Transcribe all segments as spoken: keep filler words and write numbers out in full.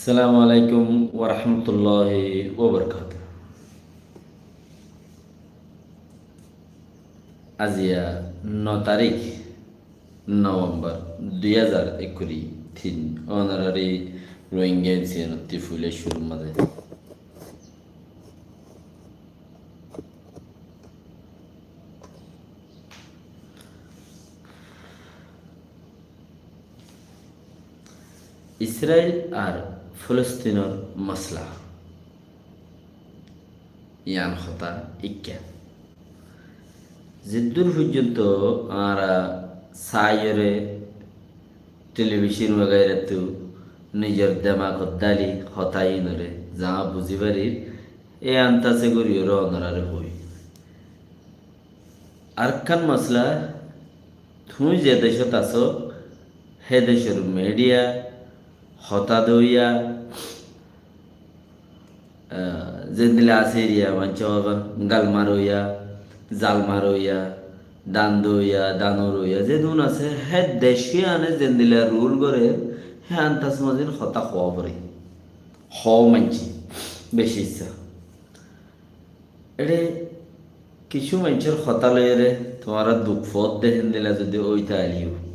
Assalamu alaikum warahmatulláhi wabarakátuhu. Aziya no tarík Novembar dui házar ekkuri tin, onorari Rohingya N C N ottí fuila cúrur mazé. Israil ar Folostinor masla, yián hotá ikká. Zeddúr foijjonto añára saiyóre, telibicon wagairattu nizor demakot dáli hotá iínoré zañá buzí farir, e antase goríyoré onoráre hoói. Arekkán masla, tuñí ze decót asó, hé decór midiya hotá doiya, ah, zendilla asé eriya maincóre hoibá, gal maroiya, zal maroiya, dan doiya, dan uroiya, zedún asé, hé dec híyane zendilla rul gorér, hé antas mazé hotá hoó foré. Hoó maincé, beci issá. Eçé kissú maincór hotá loiyóre tuáñra duk foódde héndilla zodi óita aileyó,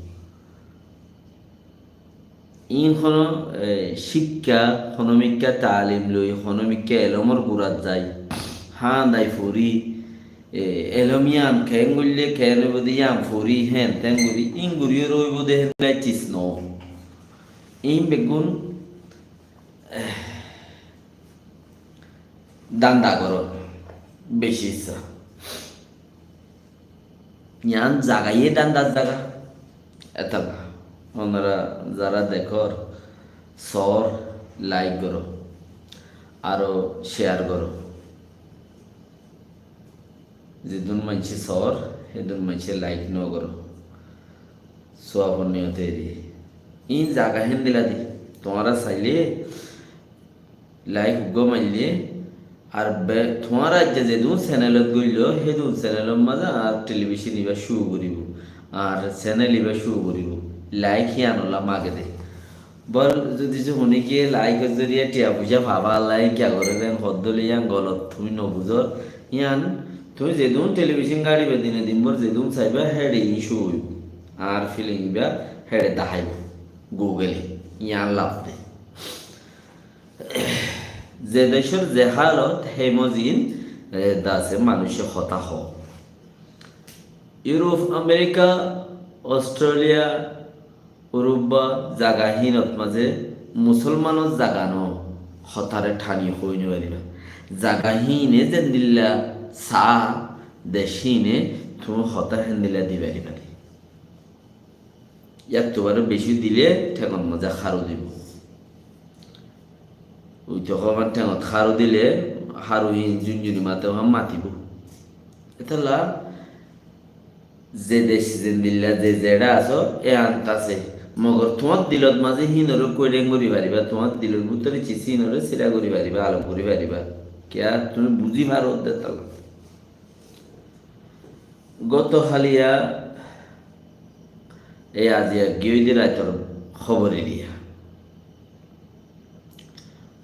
iín honó, e, cíkka, honómikká taalim loi, honómikká elómor gurat zai, háñdai fori, e, elóm yían keén goillé, keén óibo de yían fori, héen teén gorí, iín goríyoré óibo de héndilla cis noó. Iín beggún, e, danda goró, beci issá. Yián zagaiyé dandar zaga. Etalla. Onora zara dekór, sóor, laik goró. Aró ceyar goró. Zedún maincé sóor, hédún maincé laik no goró. Suwabor niyote eri. Iín zaga héndilla de. Tuáñra sailé laik uggúa maille, ar be-, tuáñra aijja zedún senelot goilló, hédún senelor mazé añár telibicon ibá cóu goríbo, añár senel ibá cóu goríbo, laik híyanolla mage de. Bol zodi ze honíkiyé laikor zoriya thiañ foicá fabá, Allah iín kiyá gorér, en hoddóle yían golot, tuñí no buzór. Yían tuñí zedún telibicon gaçiba dine dinbór zedún saibá, héçe iín cóu óibo. Añár filing ibá héçe daháibo. Google-e yían laf de. Ze decór ze hálot, hé mozin, e, dase manúice hotá hoó. Yuruf, Amerika, Ostréliya, Urubba zaga hínot mazé musolmanor zaga no, hotáre thani hoói no faribá. Zaga híne zendilla saá, dec híne tuñí hotá héndilla di faribá de. Yáttu baré beci dile théngot mazé háru dibo. Uite hoó abar théngot háru dile háru hín zunzuni mate hoó matibo. Etalla ze dec zendilla ze zeçé asó, e antase. Mogor tuáñr dilot mazé hínoré kói dheng gorí faribá, tuáñr dilor bútore cis hínoré sira gorí faribá, alok gorí faribá. Kiyá tuñí buzí faró de talla. Goto háliya e aziya giyói de raitor hóbor eriya.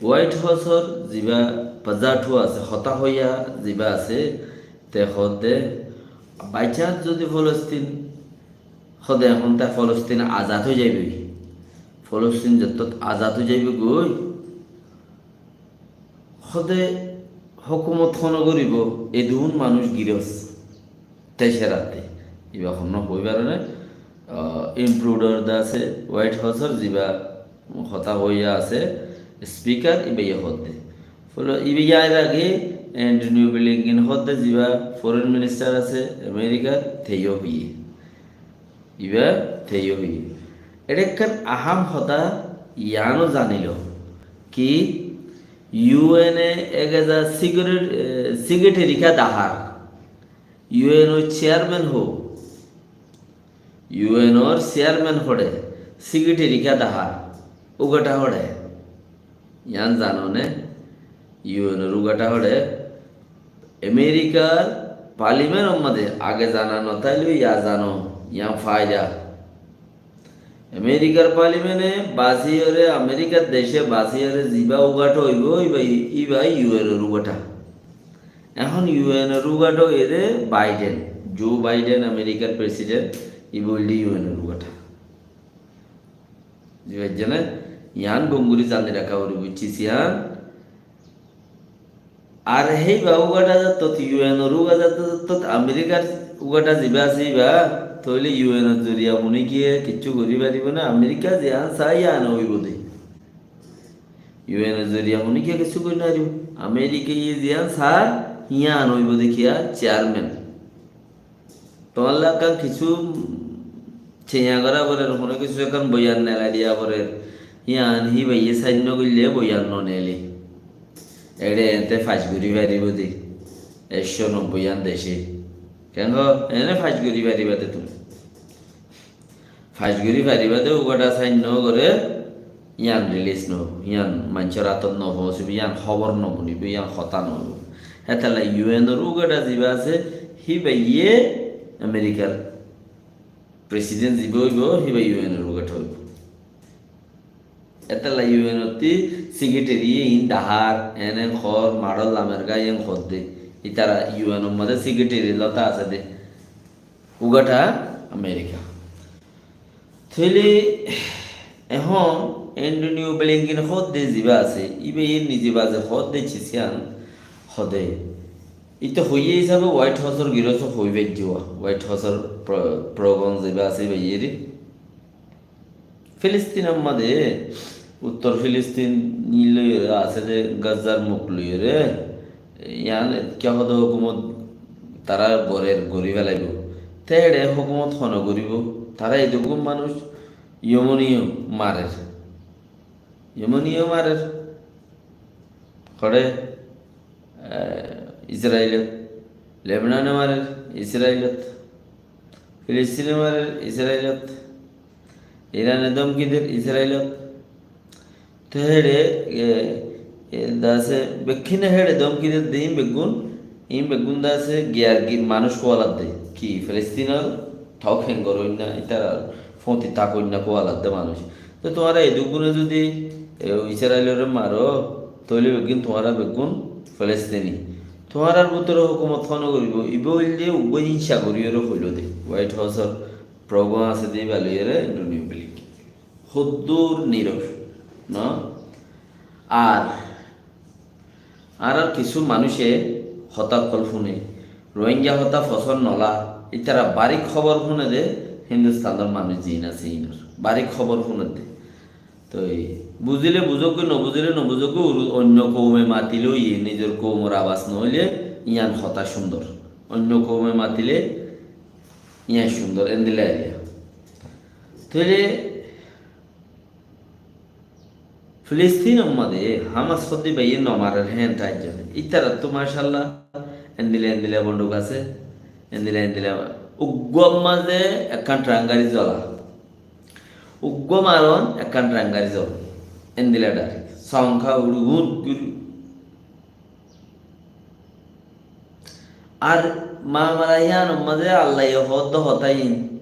White House-or zibá pazathu asé, hotá hoiya zibá asé, te hoódde, by chance zodi Folostin, hoódde ehón te Folostin azad ói zaiboi. Folostin zottót azad ói zaibogói, hoódde hókumot hone goríbo, edún manúic girós. Teceratte. Ibá honnúa hoói faronné? Ah, Intruder de asé, White House-or zibá hotá hoiya asé, Speaker, ibáye hoódde. Folo, ibáye añára age, Antony Blinken hoódde zibá Foreign Minister asé Amerikar, teyó hoiyé. Ibá teyó hoiyé. Eçé ekkán ahám hotá yiáno zaniló ki, U N e ek ezar secret-, e, secretary ka dahár. U N or chairman hoó. U N or chairman hoçé, secretary ka dahár, ugathá hoçé. Yián zano né? U N or ugathá hoçé. Amerikar parliament or mazé age zana no táileyo yián zano, yián faida. Amerikar parliamente basiyóre, Amerikar dece basiyóre zibá ugathá óibo, íba, íba U N or ugathá. Ehón U N or ugathá óiye Biden, Joe Biden, Amerikar president, íba óilde U N or ugathá. Zibá zane, yián gom gorí zani raká foribo, buijjós yián. Ar héiba ugathá zattót, U N or ugathá zattót, Amerikar ugathá zibá asé íba, tóile U N or zoriya honikiyé kiccú gorí faribo ná, Amerika ziyán saá yián óibo de. U N or zoriya honikiyé kiccú gorí no faribo. Amerikaye ziyán saá yián óibo de kiyá chairman. Tuáñlla ekkán kissú ceiña gorá forer, honó kissú ekkán boyan nelai diya forer. Yián híbaye sain no goille boyan no nele. Eçe ente fas gorí faribo de. Ekcó nobboi yián dece. Keén hoó? Ene fas gorí fariba de tuñí. Fas gorí fariba de, ugathá sain no gore, yián release no óibo, yián maincór átot no foóñsibo, yián hóbor no funibo, yián hotá no óibo. Hétolla U N or ugathá zibá asé, híbaye Amerikar president zibá óibo, híba U N or ugathá óibo. Hétolla U N ottú secretary in dahár, en en hoór, maçór lamer gai en hoódde. Ítara U N or mazé secretary lota asé de. Ugathá Amerika. Tóile ehón Antonio Blinken hoódde zibá asé, íbaye nize baze hoódde cis yián hoóde. Íte hoiyé hísabe White House or girós hoi faijjé, White House or pro-, program zibá asé íbayeré. Filistin or mazé, uttor Filistin loiyóre asé de Gazzar muk loiyóre, yián kiyá hoóde hókumot tará gorer, gorí felaibo. Te eçe hókumot hone goríbo? Tará edúgún manúic Yemeniyo marer. Yemeniyo marer. Hoçé, eh, Israilot. Lebanone marer Israilot. Filistine marer Israilot. Irane dómki der Israilot. Te héçe, e, e, dase bekkúne héçe dómki der de ín beggún, ín beggún dase giyar gi manúic kuwalar de. Ki Filistinor thok hengor óinna, ítarar fóti tak óinna kuwalar de manúic. Te tuáñra edúgune zudi, e, Israilore maro, tóile beggún tuáñra beggún Filistini. Tuáñrar bútore hókumot hone goríbo, ibá óilde uggúa inca goríyore hoiló de. White House or program asé de íba loiyóre Antonio Blinken. Hoddúr niror, no? Ar, ar, ar kissú manúice hotá ókkol fúne, Rohingya hotá fosón nola, ítara barik hóbor fúne de Hindustanor manúic ziín asé ínor. Barik hóbor fúne de. Toi buzíle buzók goi, no buzíle no buzók goi, uru-, oinno koume matilé óiye, nizor koumor abas no óile yián hotá cúndor. Oinno koume matilé yián cúndor, endilla eriya. Tóile Filistin or mazé Hamas hoddé baiye no marer héen tái zane. Ítarattú macállah endilla endilla bonduk asé, endilla endilla. Uggúa mazé ekkán tran gari zola. Uggúa maron ekkán tran gari zola. Endilla direct. Songkha uçí hút guri. Ar mamala yíanor mazé Allaye hoódde hotá iín.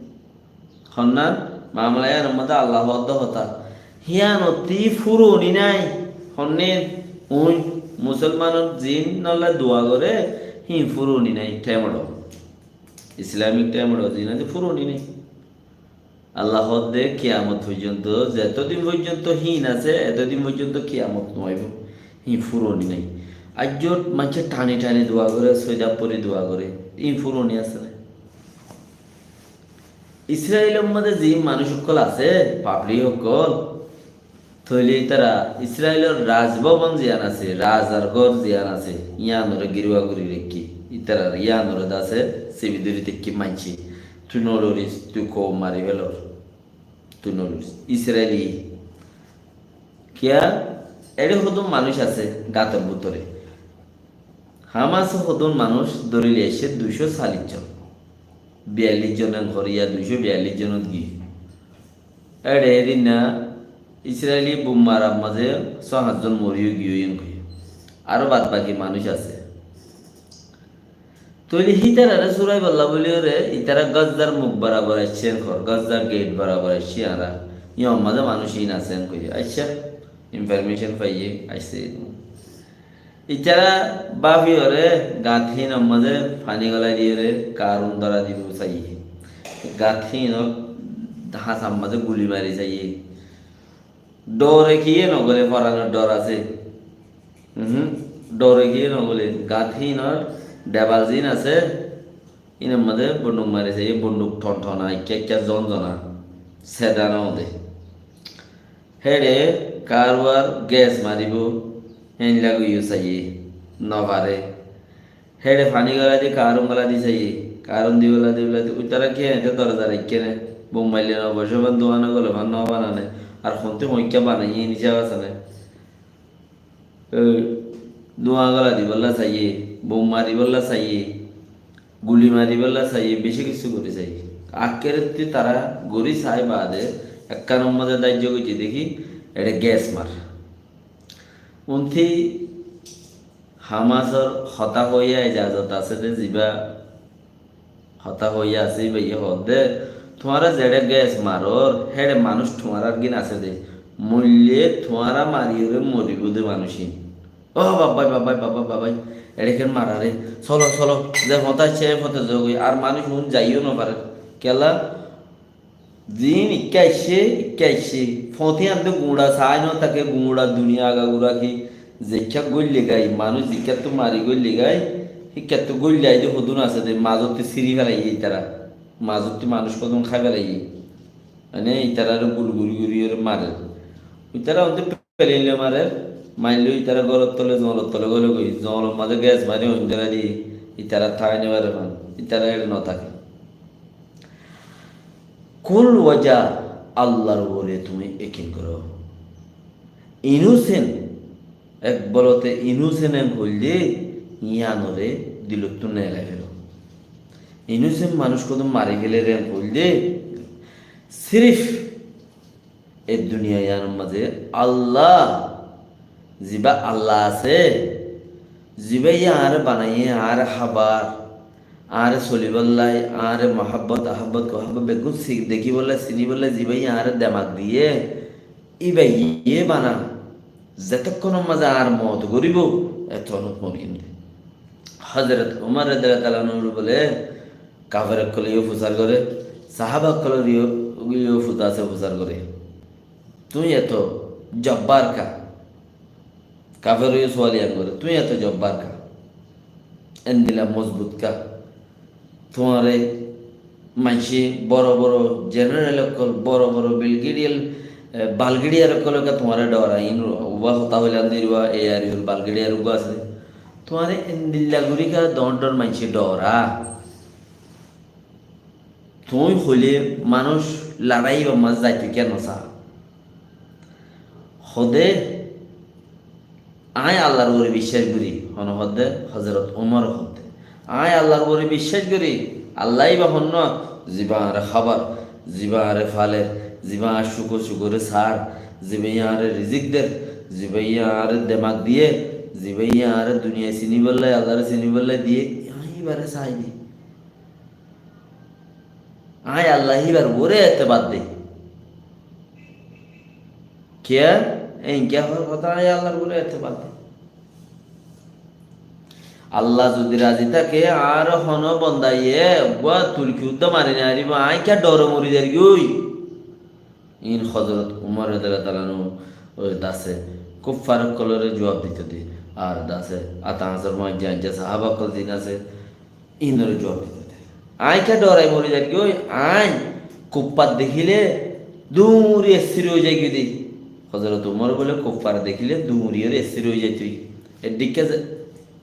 Honnán? Mamala yíanor mazé Allah hoódde hotá. Híanottí furoni nái. Honné uñí musolmanor ziínolla dua goré, híin furoni nái, thémoço. Islamic thémoço ziín asé furoni nái. Allah hoódde kiyamot foijjonto, zetodin foijjonto híin asé, etodin foijjonto kiyamot no aibó. Híin furoni nái. Aijjó maincé thani thani dua goré, sóidaf fori dua goré, híin furoni asé né? Israilor mazé ze manúic ókkol asé, public ókkol, tóile ítara Israilor Rajbobon ziyán asé, razar gór ziyán asé, yíanoré girúa gorí raikké. Ítarar yíanoré dase sibi dóri táikke maincé. Tui no loris, tui koum mari felor. Tui no loris. Israili. Kiyá? Eçé hodún manúic asé gátor bútore. Hamas hodún manúic dóri loi aiccé duicó callic zon. Biyallic zon en hoór, yá duicó biyallic zonot giyé. Eçe erinna Israili bum marar mazé só hañt zon mori giyói en hoiyé. Aró bad baki manúic asé. Tóile hítararé suraibálla bóliyoré, ítara Gazzar muk borabor aiccé en hoór, Gazzar gate borabor aiccé añára. Yían mazé manúic híin asé en hoiyé. Accá, information faiyé, aiccé. Ítara báfiyoré gat híinor mazé faní golai diyoré Karun dóra dibou saiyé. Gat híinor hasar mazé guli mari saiyé. Dóre kiyé nogolé, foranor dór asé. Uhum, dóre kiyé nogolé, gat híinor debal zin asé. Híinor mazé bonduk mari saiyé, bonduk thon thona, ekká ekká zon zona, sedá no de. Héçe karuar ges maribóu, héen lagiyó saiyé, no fare. Héçe faní golai di, Karun golai di saiyé, Karun di golai di, golai di, uitará ki ente dorozar ekkáne, bom maille no bocé fán, dua no gole fán no banane, ar hontú hoikká banaiyé, híin hísab asé né? Ei, dua golai dibolla saiyé, bom maribólla saiyé, guli maribólla saiyé, beci kessú gorí saiyé. Akkerottú tará gorí sai baade ekkánor mazé dáijjo goijjé deki, eçé ges mar. Untí Hamasor hotá hoiyá ijazot asé dé, zibá hotá hoiyá asé, íbaye hoódde, tuáñra zeçé ges maror, héçe manúic tuáñrar gín asé dé. Moille tuáñra mariyoré moribóu dé manúic ín. Ó babbái, babbái, babbái, babbái, eçé ken mararé. Solo, solo, ze fotá aiccé, e foté zogói. Ar manúic un zaiyó no farer. Kiyólla? Ziín ikká aiccé, ikká aiccé. Fotí ande guñça saái no táke, guñça duniya agagura ki zeikká góille gái, manúic zikkáttú mari góille gái, híkkattú góille aide hodún asé dé, mazótti síri felaiyé ítara. Mazótti manúic hodún hái felaiyé. Mane ítararé gul guri guri ore marer. Ítara ande pelin loi marer, maillé ítara góror tole, zongolor tole góile goi, zongolor mazé ges mari oindóra di, ítara tái no fare fán, ítara ere no táke. Kul waja, Allar uore tuñí ekin goró. Innocent, ek bolote innocent en hoilde, yíanoré dilottú neelai felo. Innocent manúic hodún mari feler en hoilde, sirif e duniya yíanor mazé Allah, zibá Allah asé, zibáye añáre banaiyé, añáre hábar, añáre solibólla, añáre muhábbot, ahábbot, kohábbot, beggún si-, dekíbolla, siníbolla, zibáye añáre demak diyé, íbaye bana, zetókkonor mazé añár moot goríbou, etókkonot moriyum dé. Hozorot Umar radiyallahu taala anhu bóle, kafer ókkoleyó fusár goré, sahaba ókkoleyó, yó fusá asé fusár goré. Tuñí eto jobbar ká? Kafer óiye sual yián goré, tuñí eto jobbar ká? Endilla mozbut ká? Tuáñre maincé boro boro general ókkol, boro boro brigadier, e, brigadier ókkol ká tuáñre dhorai? Ín uba hotá hoilam de uba, e ar ur brigadier uba asé. Tuáñre endilla gorí ká dhoóñr dhoóñr maincé dhora? Tuñí hoilé manúic lorái ibár mazé zaito kiyá nosá? Hoódde, aññí Allar uore biccác gorí, hone hoódde, Hozorot Umar hoódde. Aññí Allar uore biccác gorí, Allah íba honnúa, zibá añáre hábar, zibá añáre faler, zibá añár cúkor cúkore saár, zibáye añáre rizik der, zibáye añáre demak diyé, zibáye añáre duniyai siníbolla, Allaré siníbolla diyé, aññí íbaré saái dé. Aññí Allah íbar uore etebar dé. Kiyá? Eñgga hotá, aññí Allar uore etebar dé. Allah zodi razi táke, añár honó bondaye eggúa tulki uddá mari nofaribóu, aññí kiyá dhore mori zargói? Ín Hozorot Umar radiyallahu taala anhu oi dase kuffar ókkolore juab dito de. Ar dase ata asor maijja aijja sahaba ókkol zin asé, ínoré juab dito de. Aññí kiyá dhorai mori zargói, aññí kuffar dekíle duñri essir ói zaigói de. Hozorot Umar bóle kuffar dekíle duñri ore essir ói zaitoi. Eddikká ze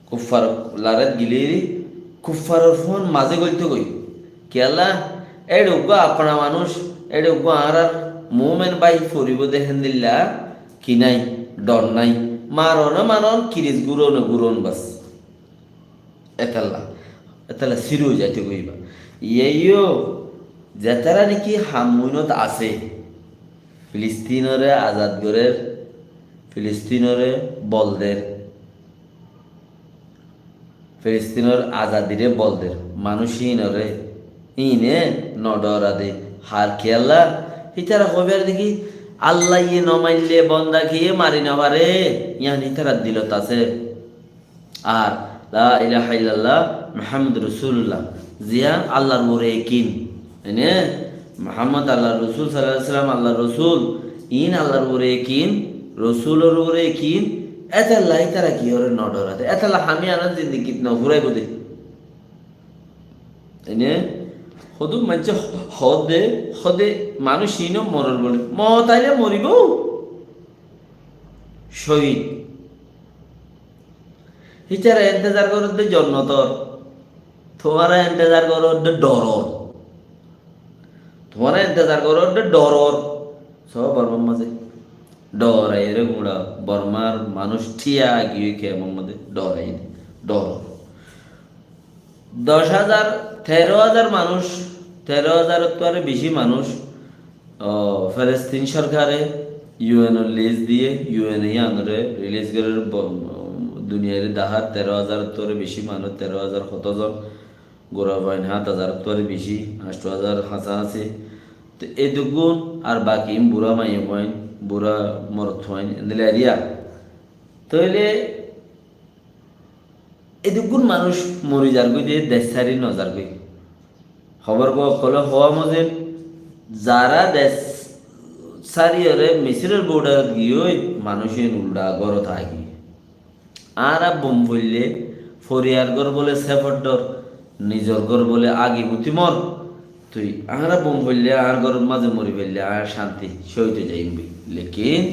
Kuffar larait gilíri, kuffaror fúan mazé goiltóu goi. Kiyólla, éçe uggúa afna manúic, éçe uggúa añárar muúmen bái foribóu de héndilla ki nái, dhor nái. Maron ó maron, kiris gúron ó gúron bas. Étalla, étalla sirú ói zaitó goi íba. Yíaiyó, zetará néki ham uinót asé, Filistínoré azad gorér, Filistínoré bol der, Filistinor azadiré bol der manúic íinoré, íine no dhorade. Har kiyólla, Ítara hoibar de ki, Allaye no mainle bonda kiye mari no fare, yián ítarar dilot asé. Ar la ilaha illallah Muhammadur Rasulullah, ziyán Allar uore ekin, ene Muhammad Allar Rosul sallallahu alaihi wasallam, Allar Rosul, iín Allar uore ekin, Rosulor uore ekin, étella ítara kiyóre no dhorade, étella hami añárar zindigit no furaibo de. Ene hodún maincé hoó de, hoó de manúic iín ó moror bóli. Moot aile moribo. Cóhid. Ítara entezar goródde jonnotor. Tuáñra entezar goródde dhoror. Tuáñra entezar goródde dhoror. Só Bormar mazé dhor aiyóre guñça, Bormar manúic thíya giyói kemor mazé dhor aiyóre, dhor. Doc házar, teró házar manúic, teró házarottu aró beci manúic, ó, Felestin sorkare U N or lis diye, U N e yíanoré rilis gorer, bo-, duniyaire dahár teró házarottu aró beci manúic, teró házar hoto zon, gura fuain hát házarottu aró beci, ancto házar hañsa asé. Te edduggún ar baki ín bura maiyafuain, bura morotfuain, endilla eriya. Tóile edduggún manúic mori zargói de dec sári no zargói. Hóbor ókkole hoó mozin, zará dec sáriyoré Misiror bordarot giyói manúic ín uldha górot aigiyói. Añára bom foille foriyar gór bóle sefot dhor, nizor gór bóle agi buti mor. Tui añára bom foille añár góror mazé mori faille añára cánti, cóhid ói zaiyum boi. Lekin,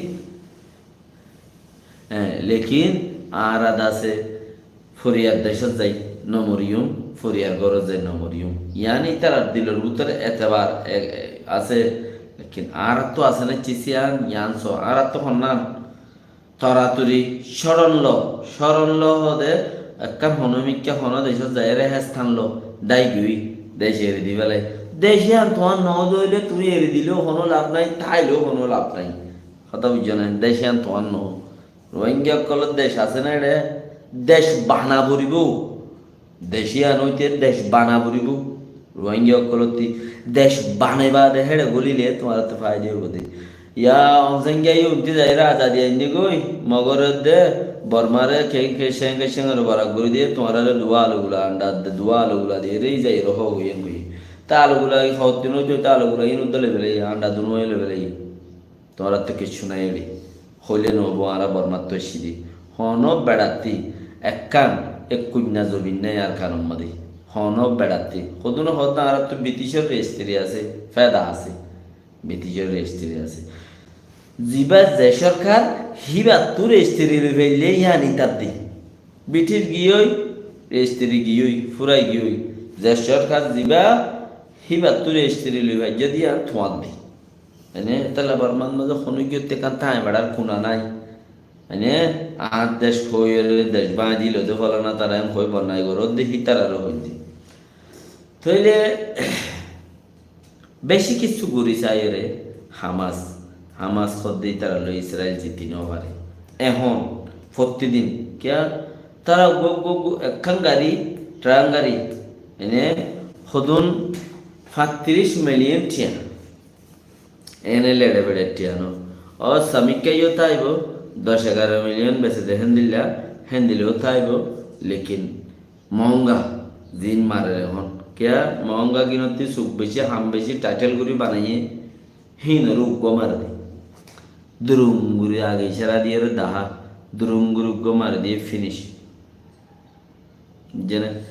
e, lekin añára de asé foriyar decót zai no moriyum, foriyar górot zai no moriyum. Yián ítarar dilor bútore etebar, e, e, asé, lekin añárattú asé né cíz yián, yián só, añárattú honnán toratori córon lo, córon lo hoóde ekkán honó mikká honó decót zaiyóre héstan lo, dhái giyói, dec eri di félai. Dec yián tuáñr noó de óile tuñí eri dileó honó laf nái, táileó honó laf nái. Hotá buijjó né? Dec yián tuáñr noó. Ruáingga ókkolór dec asé né eçé? Dec bana foribó. Dec yián óite dec bana foribó. Ruáingga ókkolottí dec banai baade héçe gólile tuáñrattú faida óibo de. Yá Aung San Suu Kyi yó untí zaiyóre azadi ainné goi, Mogoré de, Bormaré keéng keccéng keccéngoré borak gorí diyé, tuáñráre duwá alugula andha de, duwá alugula diyére, í zaiyóre hoó goiyén goi. Te alugula hoótte noóito, te alugula ín uddá loi félaiye, andha dunúaye loi félaiye. Tuáñrattú kiccú nái eçé. Hoilé noóibo, añára Bormattú aiccí de. Honó beçattí ekkán ek kuinna zobin nái Arkanor mazé. Honó beçattí. Hodún hoódde añárattú Briticor rejistiri asé, feda asé. Briticor rejistiri asé. Zibá ze sorkar, híbattú rejistiri loi faille yián ítar de. Britic giyói, rejistiri giyói, furai giyói. Ze sorkar zibá, híbattú rejistiri loi faijjé de yián tuáñr de. Ene, étella Bormar mazé honó giyótte ekkán táañ beçar kuna nái. Ene, añár dec hoiyóre dec báñgi dilo de fólana tará en hoi bonnai goródde, hítararé hoidde. Tóile, beci kissú gorí saiyóre Hamas, Hamas hoódde ítarar loi Israel ziti no fare. Ehón, fottí din, kiyá, tará uggwá, uggwá, uggwá, ekkán gari, trak gari, ene, hodún fañtiríc miliyon thiañ. Ene leçe beçe thiañ no. Ó samikká yó táibo, doc egaró miliyon bese de héndilla, héndilla yó táibo, lekin moónga, ziín marer ehón. Kiyá moónga gínottí suk beci, ham beci, thaithel gorí banaiyé, híinoré uggúa mare de. Durum gorí age icára diyére dahá, durum gorí uggúa mare diyé, finic. Jene,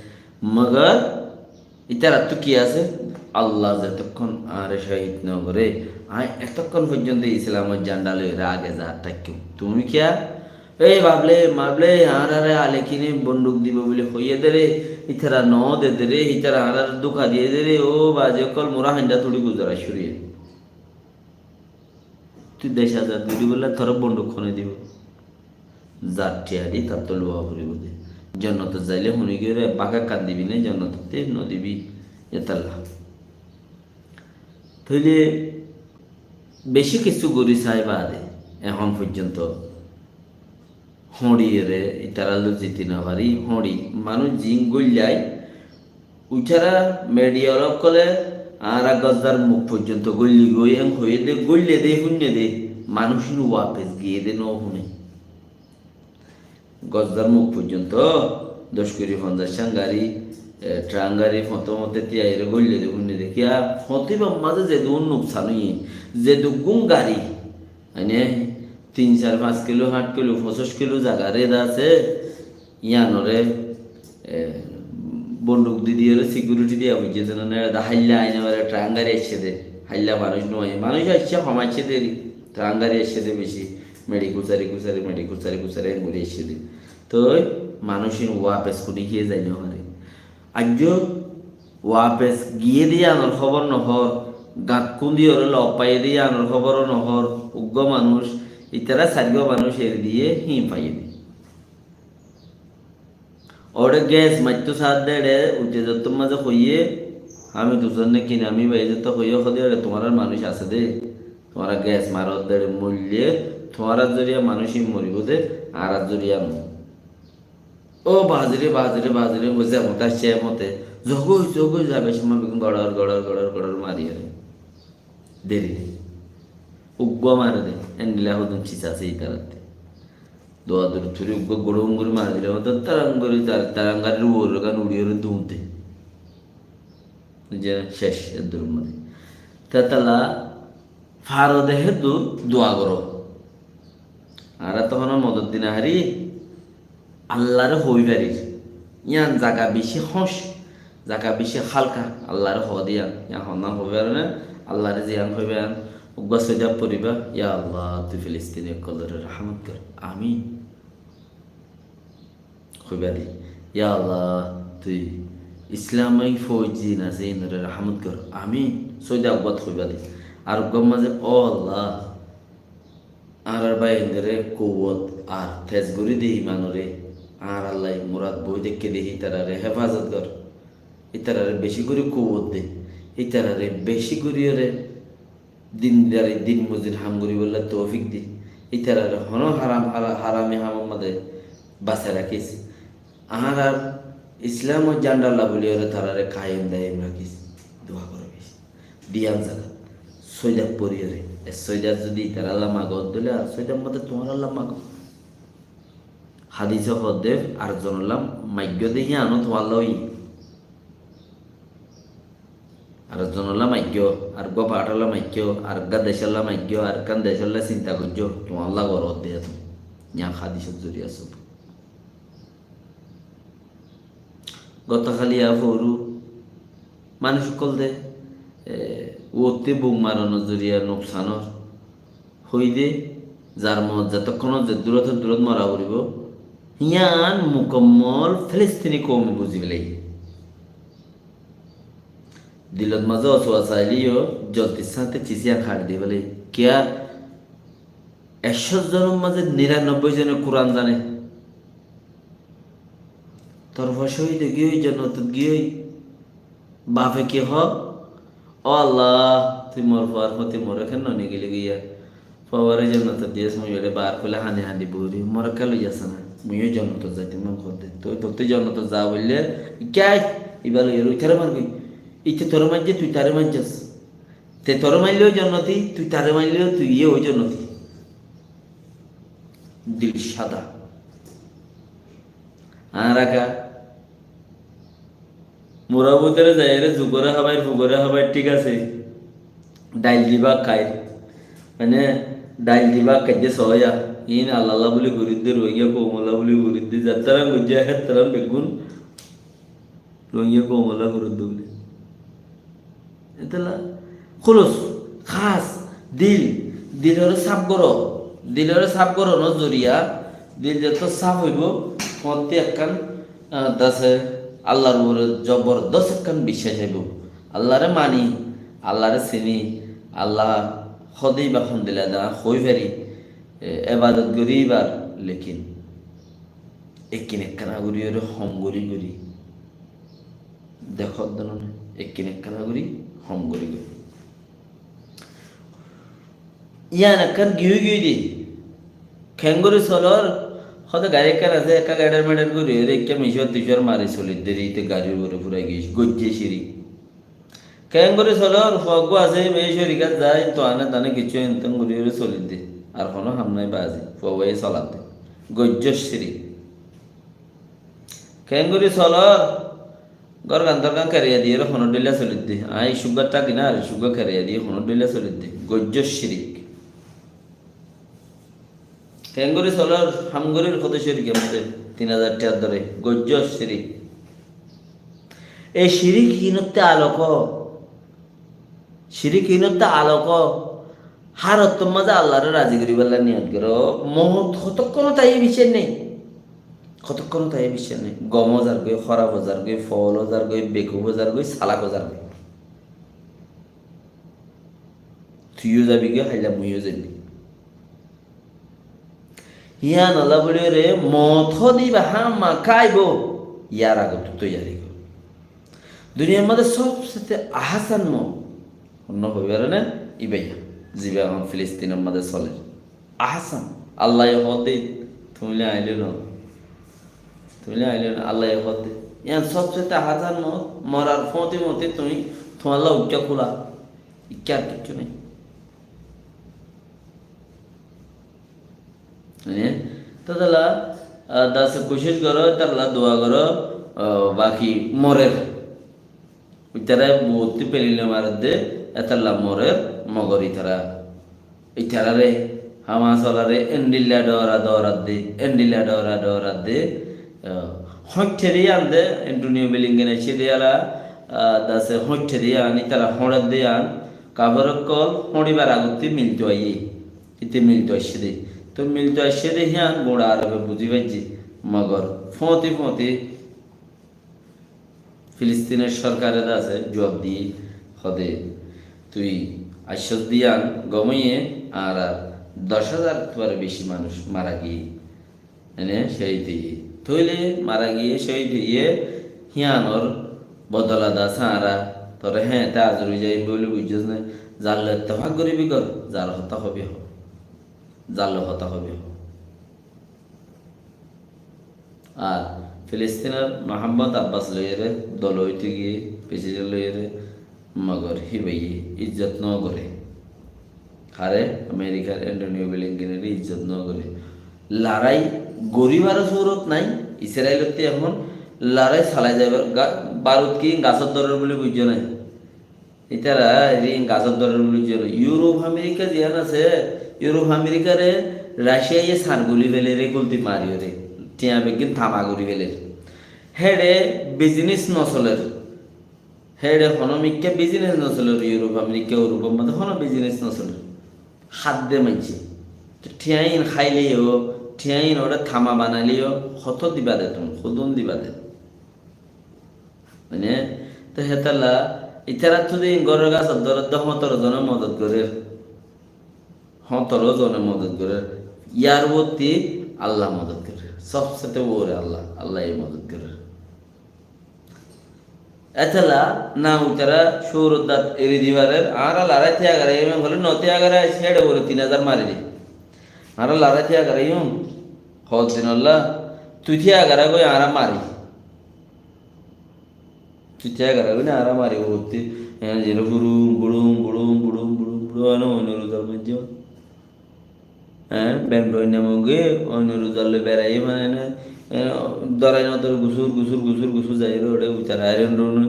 mogor ítarattú ki asé? Allah zetókkon añáre cóhid no goré, añí etókkon foijjonto Islamor zanda loiyóre age zar táikkam. Tuñí kiyá? Ei bafle, mafle, añáráre alekine bonduk dibo buli hoiyé dé ré, ítara no de dé ré, ítara añáráre dúka diyé dé ré, ó bazi ókkol, mura haindá tuçí guzara cúru óiye. Tui dec azad gorí bolla toré bonduk hone dibo? Zar thiañ di tattú luwa foribo de. Jonnotot zaile hone giyóre báka kan dibi né, jonnotottí no dibi, yétalla. Tóile beci kissú gorí sai baade ehón foijjonto hoñçiyóre ítarallói ziti no fari, hoñçi manúic ziín góillai, uitara media ókkole Añára Gazzar muk foijjonto góilli goi, en hoiyé de, góille de, fúinne de, manúic ín wafes giyé de no fúne. Gazzar muk foijjonto doc kuri fonzaic cán gari, e, tran gari, foñte foñte tiyaiyóre góille de, fúinne de. Kiyá, foñte ibár mazé zedún nuksan óiye, zeduggún gari, mane, tin, sair, fañs kilo, háñt kilo, foñsíc kilo zaga red asé, yíanoré, e, bonduk di diyóre sikiuriti diya foijjé de, none eda háilla aine bare tran gari aiccé de, háilla manúic no aiyé, manúic aiccé hom aiccé de eri, tran gari aiccé de beci, meçi kusari kusari, meçi kusari kusari en gori aiccé de. Toi manúic ín wafes kuni kiyé zai no fare. Aijjó wafes giyé de yíanor hóbor no hór, gat kúndiyóre lok faiyé de yíanor hóbor no hór, uggúa manúic, itará sairgúa manúic eri diyé híin faiyé de. Óre ges maittó saá de, uite zottór mazé hoiyé, "Hámid Husén né ki Nami bái?" Zottór hoiyé, hode, "Óre tuáñrar manúic asé de, tuáñra ges maró de, moille tuáñrar zoriya manúic ín moribó de, añárar zoriya no." Ó bazire, bazire, bazire, buzze mota aiccé mote, zogói, zogói, zaibar cómot beggún goçor, goçor, goçor, goçor mariyóre. Deri de. Uggúa mare de. Endilla hodún cis asé ítarattú. Dua duri turi uggúa gorom gori mari dile, mane tarang gori tar-, tarang garir uore gán uri uri dunte. Buzze, cec eddur maze. Tetala faro de heddur dua goro. Añára to hono modot di no fari, Allaré hoi farir. Yián zaga beci hóñc, zaga beci hálka, Allaré hoó de yián. Yián honnán hoi faro né, Allaré ziyán hoiba yián, uggúa sóida foriba, "Ya Allah, tui Filistin ókkolore rahmot gor. Amin." Hoiba de, "Ya Allah, tui Islamoi fouj zin asé, inoré rahmot gor. Amin." Sóida uggúat hoiba de. Ar uggúar maze, "O Allah, añárar báiyaindóre kouwot ar tez gorí de imanoré, añárar lai murad boói táikke de, ítararé hefazot gor, ítararé bicí gorí kouwot de, ítararé bicí goríyoré dindari, din mozir ham goríbolla toufik de, ítararé honó haram, hara-, harami hamor maze basai rakís." Añárar Islamor zandalla buliyóre tarare kayem dayem rakís. Dua goró beci. Diyan zagat. Sóida foriyóre. E sóida zodi itaralla mago dóile ar sóida mate tuáñralla mago. Hadise hoó de ar zonolla maiggo de yíano tuáñlla óiye. Ar zonolla maiggo, ar gua faátolla maiggo, ar gá decólla maiggo, ar gán decólla sinta goijjó, tuáñlla goró de eto. Yían hadisor zoriya asé. Gotokáli yá foóru manúic ókkol de, e, uottí bum maronor zoriya nuksanor hoiyé de, zar moot zetókkon zeddúrot eddúrot mora foribó, yían mukammol Filistini koum buzí félaiye. Dilot mazé osuwa sailé yó zoldir sáñte cis yían haçi di félaiye. Kiyá? Ekcó zonor mazé niranobbói zone Kuran zane. Tor fua cóhid ói giyói, jonnotot giyói. Bafe ki hoó? "Ó Allah, tui mor fuar fúañti more kiyá no nigili giyá? Fuaré jonnotot diyós, mui ere bar fúle hañdi hañdi bori, more kiyá loi zas na? Mui yó jonnotot zaito mon hoó de. Tui tottú jonnotot za boille, kiyá? Ibá loi ere uitaré margói. Íte toré maijjé, tui taré maijjós." Te toré mailleó jonnoti, tui taré mailleó, tui yó jonnoti. Dil sada. Añára ká mura bútore zaiyóre zugore hábair, fugore hábair, thík asé. Dail diba kair. Mane, dail diba kaijje soya. Iín Allalla buli goridde, Rohingya koumolla buli goridde. Zattáran goijje, héttaran beggún Rohingya koumolla goródde buli. Etolla, kúlus, hás, dil, diloré saf goró, diloré saf gorónor zoriya, dil zeto saf óibo, tuáñtti ekkán, ah, dase Allar uore zobordos ekkán biccác aibo. Allaré mani, Allaré sini, Alla hode iba hondilla da hoi fari, e, ebadot gorí ibar, lekin Ekkin ekkána goríyoré hom gorí gorí. Dekót de none, ekkin ekkána gorí hom gorí gorí. Yián ekkán giyói giyói de. Keéngorí solor, hóde garí ekkán asé, ekká geçer meçer goríyoré, ekká micór ticór mari solir de, íte garír uore furai giyói, goijjé ciri. Keéngorí solor, fuaggúa asé, íba córikat zai, tuane tane kiccú entén goríyoré solidde. Ar honó ham nái bazi, fuaggúaye soladde. Goijjó cirik. Keéngorí solor, górgan-tórgan keraiya diyére honó dhoilla solidde. Aññí cúggua táki na, ar cúggua keraiya diyé honó dhoilla solidde. Goijjó cirik. Keéngorí solor, ham gorír hoddé cirik, tin házar tiañ dóre, goijjó cirik. E cirik hínottú alok ó, cirik hínottú alok ó, hár ottór mazé Allaré razi goríbolla niyot goró, moot hotókkon táiye biccác nái, hotókkon táiye biccác nái, gom ó zargói, hóraf ó zargói, fool ó zargói, bekuf ó zargói, salak ó zargói. Tuiyó zabi goi, háilla muiyó zaiyum. Yíanolla bóliyoré moot hoóde íba hámaka aibó, yar agottú toiyari gor. Duniyar mazé sobsete ahásán moot honnúa hoibar né? Íba yían, zibá ehón Filistinor mazé soler. Ahásán. Allaye hoóde, tuñí le aññí le no. Tuñí le aññí le no. Allaye hoóde. Yían sobsete ahásán moot, morar fóti fóti tuñí, tuáñlla uiththá kúla. Ikká ar kiccú nái. Mane, ítalla, ah, dase kucíc goró, ítalla dua goró, ah, baki morer. Ítara bóut pelile maredde, ítalla morer, mogor ítara. Ítarare, Hamas olaré, endilla dóra dóradde, endilla dóra dóradde, ah, hoñçé de yían de, Antonio Blinken aiccé de yala, ah, dase hoñçé de yían, ítara hoñçer de yían, kafer ókkol hoñçibar agottí milto aiyé. Íte milto aiccé dé. Toi milto aiccé dé híyan guñça Arobe buzí faijjé. Mogor fóñti fóñti Filistinor sorkare de asé juab diyé, hoóde, tui aiccós de yían gom óiye, añárar doc házar tuáre beci manúic mara giyé. Ene cóhid óiye. Tóile mara giyé, cóhid óiye, híyanor bodola de asé añára. Toré héñte azur ói zaiyum bóli buijjós né? Zar loi ettefak goríbi gor, zar hotá hobi hoó. Zar loi hotá hobi hoó. Ar Filistinor Mahmud Abbas loiyóre dol óite giyé, president loiyóre, mogor híbaye izzot no goré. Hare? Amerikar Antonio Blinkenore izzot no goré. Larái goríbar surot nái, Israelottú ehón larái salai zaibar ga-, barut ki gasór dórer buli buijjó nai? Ítara eri gasór dórer buli buijjó nai. Yurop Amerika ziyán asé, Yurop Amerikare Raciaye sañr goli féler, gulti mariyóre, tiañ beggín tama gori féler. Héçe bizines no soler. Héçe honó mikká bizines no soler, Yurop, Amerika, Yurop or mazé honó bizines no soler. Hádde maincé. Toi thiañ in háileyo, thiañ in ore tama banaileyo, hotó diba de tuñí, hodún diba de. Mane, toi hétalla, ítarattú de in góror gasór dóredde hóñtoro zone modot gorer. Hóñtoro zone modot gorer. Yar uottí Allah modot gorer. Sobsete uore Allah, Allaye modot gorer. Étella na uitará cúrur dat eri di farer, añára larái tiya garaiyum, hole no tiya garai, héçe bole tin házar mari di. Añára larái tiya garaiyum, hoddinolla, tui tiya gara goi añára mari. Tui tiya gara goi na añára mari, uottí, e, jene furum, burum, burum, burum, burum, burum, ene oinor uzar maijjé. Há, ben boinna monge, oinor uzar loi beraiyé mane, e, dorai no dore gusur, gusur, gusur, gusur zaiyóre uçe uitar Iron Dome.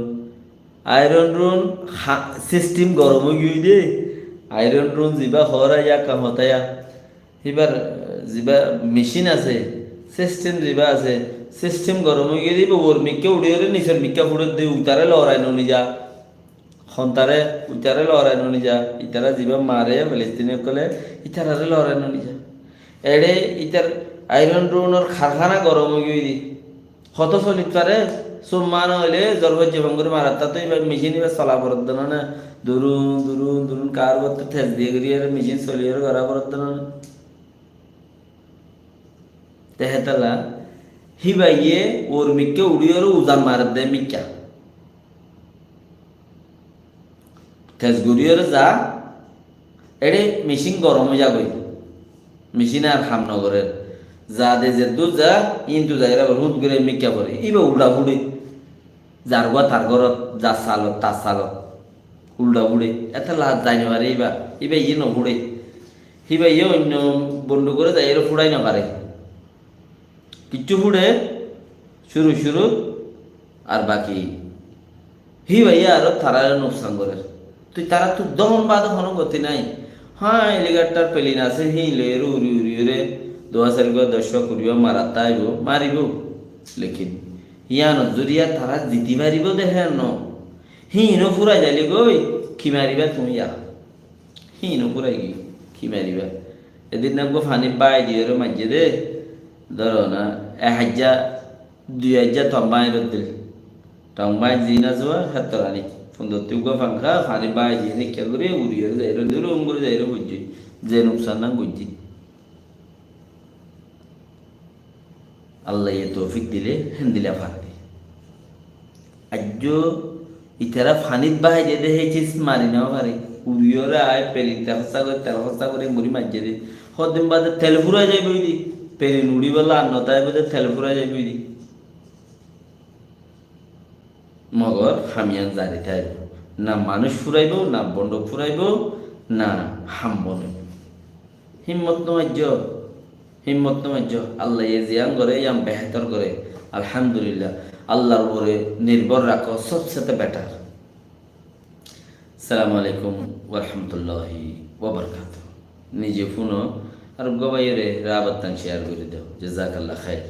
Iron Dome ha, system gorom ói giyói de. Iron Dome ziba hoór ya, ka hotá ya. Híbar ziba machine asé, system ziba asé, system gorom ói giyói de, íba uor mikká uçiyóre nisor mikká fuçer de, uitaré lorai no nija. Hontare, uitaré lorai no nija, ítara ziba mare, Filistin ókkole, ítararé lorai no nija. Eçe ítar Iron Dome or karhána gorom ói giyói de. Hotó solit fare, summa no óile, zor foijje fangori marat, tate íba machine íba sola foredde no né, durun, durun, durun, kar botte tej diye gori ar machine soliyore gora foredde no né. Te hétalla, híbaye uor mikká uçiyóre uzan maredde mikká. Tej goríyore za, eçe machine gorom ói zagói. Machine ar ham no gorer. Za de zeddúr za, intu zaiyóre abar hút gorí mikká fore. Íba ulda fuçi. Zar gua tar górot, zar salot, tar salot. Uldha fúçe. Ete laz zai no fare íba. Íba iyé no fúçe. Híba iyé oinno bonduk ore zaiyóre fúçai no fare. Kiccú fúçe, cúru cúru, ar baki híba iyé aró tarare nuksan gorer. Toi tarattú dófon bade honó goti nai. Há, helicopter, plane asé, híin loiyóre uri uri ore duwá sairgúa doccúa kuriyúa marattá aibo, maribo. Lekin híyanor zoriya tara ziti faribó de híyan no. Híin ó fúrai zaile goi, ki mariba tuñí yá? Híin ó fúrai giyói, ki mariba? Edin eggúa fanit bái diyóre maijjé dé, dóro na, ek haijja, dui haijja tong bái roddil. Tong bái ziín asé, héttor aní. Fundottu eggúa fangá, fanit bái diyóre, ekká gorí, uriyóre zaiyóre, durum gorí zaiyóre foijjé. Ze nuksan nan goijjé. Allaye toufik dile héndilla fare. Aijjó itara fanit báhai diyede, hé cis mari no fare. Uriyóre aái, pelin te hossá gorí, tel hossá gorí, muri maijjé de. Hoddin bade tel furai zaiboi de. Pelin uribólla ar no táibo de, tel furai zaiboi de. Mogor ham iyan zari táibo. Na manúic furaibo, na bonduk furaibo, na ham bonaibo. Himmot no maijjó, himmot no maijjó. Allaye ziyan gore, iyan behétor gore. Alhamdulillah. Allar uore nirbor rakó sobse better. Assalamu alaikum wa rahmatullahi wa barakatuhu. Nize fúno ar eggúa báiyore rabattan share gorí do. Jazakallah khair.